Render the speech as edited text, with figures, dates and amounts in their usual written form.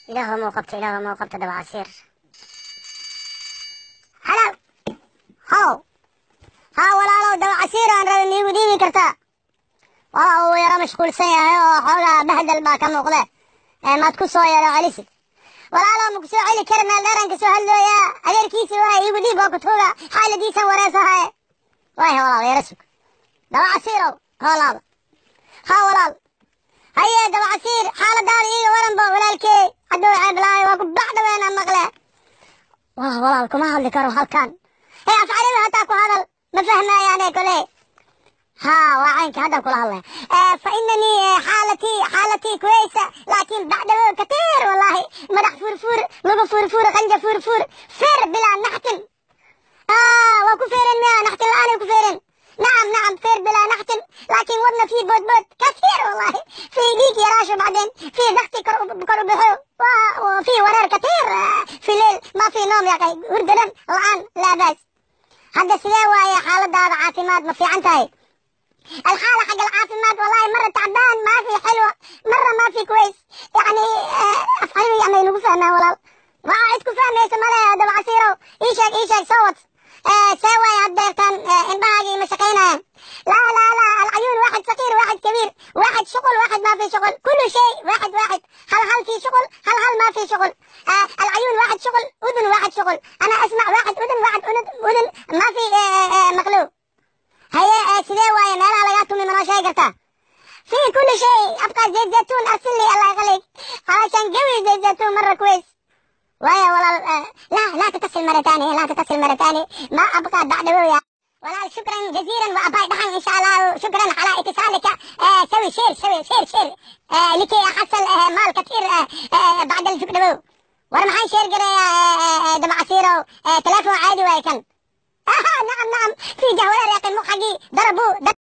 Ilaahu mau qabta, Ilaahu mau qabta Dabacasiir. Halow, how haa walaalow, Dabacasiir aan rabay, miigu dhiibi kartaa? Walaa uu yaro mashquulsan yahay oo xoogaa bahdal baa ka muuqde, maad ku soo yaro celisid? Walaalow, ma ku soo celi kara, meel dheeraan kasoo hadlooyaa. Adeerkiisi waa iigu dhiib, waa ku tuuga, xaaladiisan wareesahaye. Waaya walaal, yaro sug. Dabacasiirow, walaal, ha walaal, haye Dabacasiir, xaaladaada iiga waranba walaalkey. Hadduu ceeblaayo waa ku bacdaweena maqle. Walaal, walaal, kuma hadli karo halkan. Hee, af Carabi hataa ku hadal, ma fahmayaane kole. ها وعينك هذا كل الله. فإنني حالتي كويسة، لكن بعد كثير والله. مدح فرفور، لغة فرفور، خنجة فرفور، فر بلا نحتن. وكفير ما نحتن الآن وكفير. نعم نعم، فر بلا نحتن، لكن ودنا في بود بود كثير والله، في ديك يا راشو، بعدين في ضغطي كربحو، وفي ورر كثير في الليل، ما في نوم يا أخي. هردنا الآن لا بأس. هذا sidee waaye xaaladaada caafimaad? Ma fiican tahay الحالة حق العافيمات؟ والله مرة تعبان، ما في حلوة مرة، ما في كويس يعني. أفعلوا يعني لو فهمها ولا waa isku fahmaysa male. Dabacasiirow, ii sheeg, ii sheeg sawad see waay haddeertan, indhahaagii ma shaqaynayaan? لا لا لا، العيون واحد صغير، واحد كبير، واحد شغل، واحد ما في شغل، كل شيء واحد واحد. هل هل في شغل، هل هل ما في شغل. العيون واحد شغل، اذن واحد شغل، انا اسمع واحد اذن، واحد اذن، اذن ما في مقلوب. هيا sidee waaye meelaha lagaa tumi, manoo sheegi kartaa? في كل شيء. ابقى زيت زيتون، ارسل لي الله يخليك علشان قوي زيت زيتون مره كويس. ويا والله لا لا تتصل مرة ثانية، لا تتصل مرة ثانية، ما أبقى بعد ويا والله. شكرا جزيلا وأباي دحن إن شاء الله. شكرا على اتصالك. سوي share، سوي share share لكي أحصل مال كثير بعد الجبنة. War maxaan share gareeyaa Dabacasiirow? Telefoon caadi waay kan. نعم نعم، في جهوير يا أخي، مو حقي ضربوه.